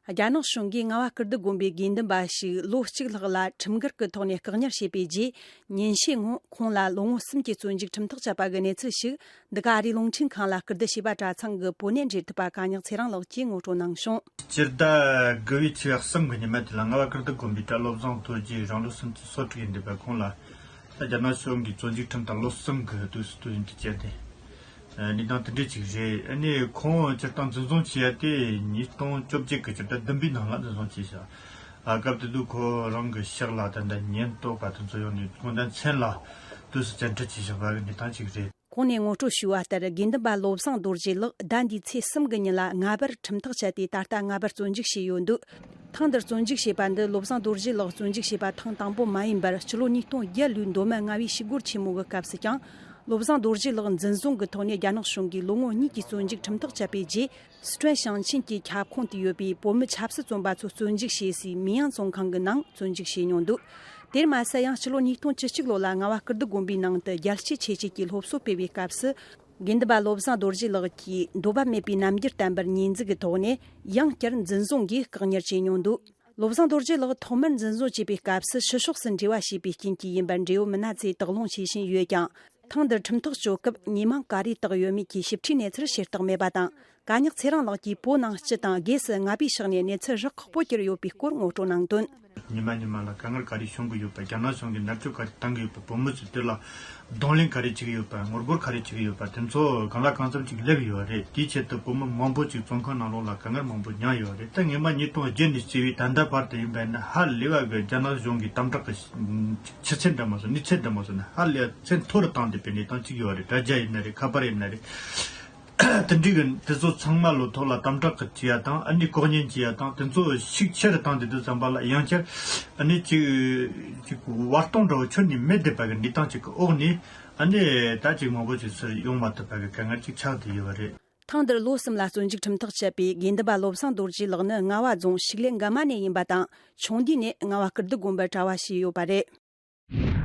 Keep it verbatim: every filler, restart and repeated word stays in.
རྒྱ་ནག་གཞུང་གིས་རྔ་བ་ཀིར་ཏི་དགོན་པའི་དགེ་འདུན་པ་ཞིག་ལོ་གཅིག་ལྷག་ལ་ཁྲིམས་འགལ་གྱི་ཐོག་ནས་བཀག་ཉར་བྱས་པའི་རྗེས། ཉིན་ཤས་སྔོན་ཁོང་ལ་ལོ་ངོ་གསུམ་གྱི་བཙོན་འཇུག་ཁྲིམས་ཐག་བཅད་པ་གི་གནས་ཚུལ་ཞིག་འདི་ག་ཨ་རིའི་རླུང་འཕྲིན་ཁང་ལ་སྐུལ་འདེད་བྱས་པ་དྲ་ཚང་གི་བོད་ནས་འབྲེལ་ཐུབ་པ་ག་ཉག་ཚེ་རིང་ལགས་ཀྱིས་ངོ་སྤྲོད་གནང་བྱུང་། སྤྱི་ཟླ་དགུ་བའི་ཚེས་གསུམ་གྱི་ཉི་མ་དེ་ལ་རྔ་བ་ཀིར་ཏི་དགོན་པའི་གྲྭ་བློ་བཟང་རྡོ་རྗེ་རང་ལོ་སུམ་ཅུ་སོ་དྲུག་ཡིན་འདུག་པ། ཁོང་ལ་རྒྱ་ནག་གཞུང་གིས་བཙོན་འཇུག་ཁྲིམས་ཐག་ལོ་གསུམ་གྱི་དུས་སུ་དུས་ཡུན་དུ་བཅད་དེ། ཨ་ནི་དང་དེ་འདྲས་ཅིག་རེད། ཨ་ནི་ཁོང་སྤྱིར་བཏང་འཛིན་བཟུང་བྱས་ཡ་དེ་ཉིས་སྟོང་བཅོ་བརྒྱད་ཀྱི་སྤྱི་ཟླ་བདུན་པའི་ནང་ལ་འཛིན་བཟུང་བྱས་ཤག་ཨ་སྐབས་དེ་དུས་ཁོ་རང་གི་ཕྱག་ལ་ད་ལྟ་ཉེན་རྟོག་པ་དེ་ཚོ་ཡོང་ནས་ཁོང་ད་མཚན་ལ་དུས་སུ་བཙན་ཁྲིད་བྱས་བཞག་པ་གི་གནས་སྟངས་ཅིག་རེད། གོང་ནས་ངོ་སྤྲོད་ཞུས་པ་ལྟར། དགེ་འདུན་པ་བློ་བཟང་རྡོ་རྗེ་ལགས་ཟླ་འདིའི་ཚེས་གསུམ་གྱི་ཉིན་ལ་རྔ་བར་ཁྲིམས་ཐག་བཅད་དེ། ད་ལྟ་རྔ་བར་བཙོན་འཇུག་བྱས་ཡོད་འདུག་ཐེངས་འདིར་བཙོན་འཇུག་བྱས་པ་འདི་བློ་བཟང་རྡོ་རྗེ་ལགས་བཙོན་འཇུག་བྱས་པ་ཐེངས་དང་པོ་མ་ཡིན་པར། ཕྱི་ལོ་ཉིས་སྟོང་བརྒྱད་ལོའི་མདོ་སྨད་རྔ་བའི་ཞི་རྒོལ་ཆེན་མོ་གི་སྐབས་སུ་ཀྱང་། བློ་བཟང་རྡོ་རྗེ་ལགས་འཛིན་བཟུང་གི་ཐོག་ནས་རྒྱ་ནག་གཞུང་གིས་ལོ་ངོ་གཉིས་ཀྱི་བཙོན་འཇུག་ཁྲིམས་ཐག་བཅད་པའི་རྗེས། སི་ཁྲོན་ཞིང་ཆེན་གྱི་ཁྱབ་ཁོངས་དུ་ཡོད་པའི་བོད་མི་ཆབ་སྲིད་བཙོན་པ་ཚོ་བཙོན་འཇུག་བྱས་སའི་མི་ཡང་བཙོན་ཁང་གི་ནང་བཙོན་འཇུག་བྱས་མྱོང་འདུག་དེར་མ་ཟད། ཡང་སྤྱི་ལོ་ཉིས་སྟོང་བཅུ་གཅིག་ལོ་ལ་རྔ་བ་ཀིར་ཏི་དགོན་པའི་ནང་དུ་རྒྱལ་གཅེས་ཆེ་བསྐྱེད་ཀྱི་སློབ་གསོ་སྤེལ་བའི་སྐབས་སུ། དགེ་འདུན་པ་བློ་བཟང་རྡོ་རྗེ་ལགས་ཀྱིས་འདོད་པ་མེད་པའི་རྣམ་འགྱུར་བསྟན་པར་ཉེས་འཛུགས་ཀྱི་ཐོག་ནས་ཡང་བསྐྱར་འཛིན་བཟུང་གིས་བཀག་ཉར་བྱས་མྱོང་འདུག་བློ་བཟང་རྡོ་རྗེ་ལགས་ཐོག་མར་འཛིན་བཟུང་བྱས་པའི་སྐབས་སུ། ཕྱི་ཕྱོགས་སུ་འབྲེལ་བ་བྱས་པའི་རྐྱེན་གྱིས་ཡིན་པར་འབྲེལ་ཡོད་མི་སྣ་ཚོས་དོགས་སློང་བྱེད་བཞིན་ཡོད་ཀྱང་། ཐེངས་འདིར་ཁྲིམས་ཐག་གཅོད་སྐབས་ཉེས་མིང་ག་རེ་བཏགས་ཡོད་མེད་ཀྱི་ཞིབ་ཕྲའི་གནས་ཚུལ་ཤེས་རྟོགས་མེད་པ་དང་། ག་ཉག་ཚེ་རིང་ལགས་ཀྱིས་བོད་ནང་སྤྱི་དང་སྒོས་སུ་རྔ་པའི་ཕྱོགས་ནས་གནས་ཚུལ་རག་ཁག་པོ་གྱུར་ཡོད་པའི་སྐོར་ངོ་སྤྲོད་གནང་དོན། ཉི་མ་ཉི་མ་ལ་དཀའ་ངལ་ག་རེ་བྱུང་གི་ཡོད་པ། རྒྱ་ནག་གཞུང་གིས་མནར་གཅོད་ག་རེ་བཏང་གི་ཡོད་པ། བོད་མི་ཚོས་དེ་ལ་གདོང་ལེན་ག་རེ་བྱེད་ཀྱི་ཡོད་པ། ངོ་རྒོལ་ག་རེ་བྱེད་ཀྱི་ཡོད་པ། དེ་ཚོ་གང་ལ་གང་འཚམ་ཅིག་སླེབས་ཡོད་རེད། དེའི་ཆེད་དུ་བོད་མི་མང་པོ་ཅིག་བཙོན་ཁང་ནང་ལོགས་ལ་དཀའ་ངལ་མང་པོ་མྱངས་ཡོད་རེད། ད་སྔོན་མ་ཉིས་སྟོང་བརྒྱད་ནས་བརྩིས་པའི་ད་ལྟ་བར་དུ་ཡིན་པ་ཡིན་ན། ཧ་ལས་པ་གི་རྒྱ་ནག་གཞུང་གིས་དམ་དྲག་གི་ཆུ་ཚད་འདྲ་མ་སོང་། གནས་ཚད་འདྲ་མ་སོང་ན། ཧ་ལས་ཚད་མཐོ་རུ་བཏང་བསྡད་པའི་གནས་སྟངས་ཅིག་ཡོད་རེད། དྲ་རྒྱ་ཡིན་ན་རེད། ཁ་པར་ཡིན་ན་རེད། དེ་འདྲའི་གི་དེ་ཚོ་ཚང་མ་ལོ་ཐོག་ལ་དམ་དྲག་གི་བྱེད་ཡ་དང་། ཨ་ནི་ལྐོག་ཉན་བྱེད་ཡ་དང་། དེ་ཚོ་ཤུགས་ཆེ་རུ་བཏང་དེ་དུས་ཙམ་པ་ལ། ཡང་བསྐྱར་ཨ་ནི་ཅིག་ཅིག་བར་སྟོང་འདྲ་བོ་ཁྱོན་ནས་མེད་བསྡད་པ་གི་གནས་སྟངས་ཅིག་གི་འོག་ནས། ཨ་ནི་ད་ཅིག་མང་པོ་ཅིག་ཚུར་ཡོང་མ་ཐུབ་པ་གི་དཀའ་ངལ་ཅིག་ཆགས་བསྡད་ཡོད་པ་རེད། ཐེངས་འདིར་ལོ་གསུམ་ལ་བཙོན་འཇུག་ཁྲིམས་ཐག་བཅད་པའི་དགེ་འདུན་པ་བློ་བཟང་རྡོ་རྗེ་ལགས་ནི་རྔ་བ་རྫོང་ཕྱུགས་ལས་འགག་མ་ནས་ཡིན་པ་དང་། ཆུང་དུས་ནས་རྔ་བ་ཀིར་ཏི་དགོན་པར་གྲྭ་བ་བྱས་ཡོད་པ་རེད།